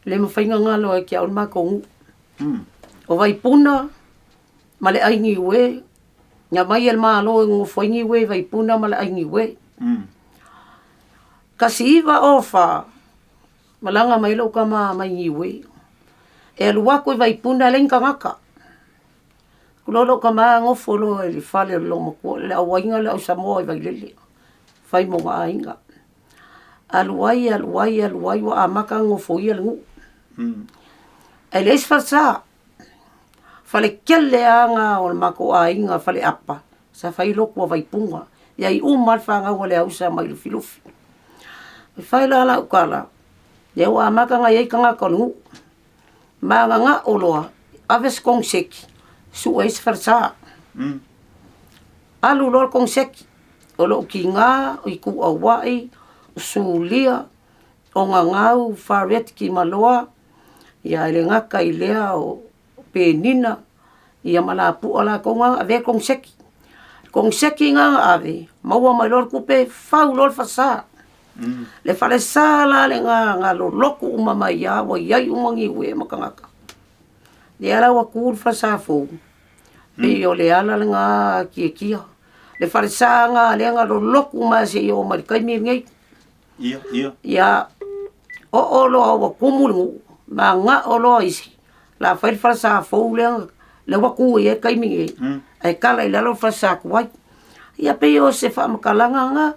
Le mafai ona galo ai te au le matou nuu. O Vaipuna ma le Ainiue, na aumai e le Malo e nonofo ai Niue i Vaipuna ma le Ainiue. 1904, malaga mai lou tama mai Niue, e alu atu i Vaipuna e leai ni tagata. Alu loa lou tama nofo loa i le fale o le loomatua, le auaiga lea au Samoa i Vailele, fai ma ona aiga. Alu ai, alu ai, alu ai ua amata ona nofoia le nuu. Ae leai se falesa. Fale tele lava na o le matou aiga faleapa sa fai ai lotu a Vaipuna. E i ai uma lava le fanau a Leausa mai Lufilufi. E fai la lau tala, lea ua amata ona i ai tagata o le nuu, mananao loa ave se koneseti sue ai se falesa. Alu loa le koneseti, o lou tina, o Ituauai, o Sulia, o Gagau, Fariet Timaloa, ia e le gata i lea o Penina, ia ma Lapua latou na na avea le koneseti. Koneseti na na ave, maua mai loa le tupe, fau loa le falesa. Le falesa la lena na lolotu uma mai lava ua i ai uma niue ma tagata. Lea la ua tu le falesa fou, pei o le ala lena Tiatia. Le falesa lena lea na lolotu mai seia oo mai i le taimi lenei. Ia, ia. Ia, oo loa ua tumu le nuu, manao loa isi, o le a fai le falesa fou lea, lea ua tu i ai le taimi lenei, ae tala i lalo le falesa tuai. Ia pei o se faamatalaga lena.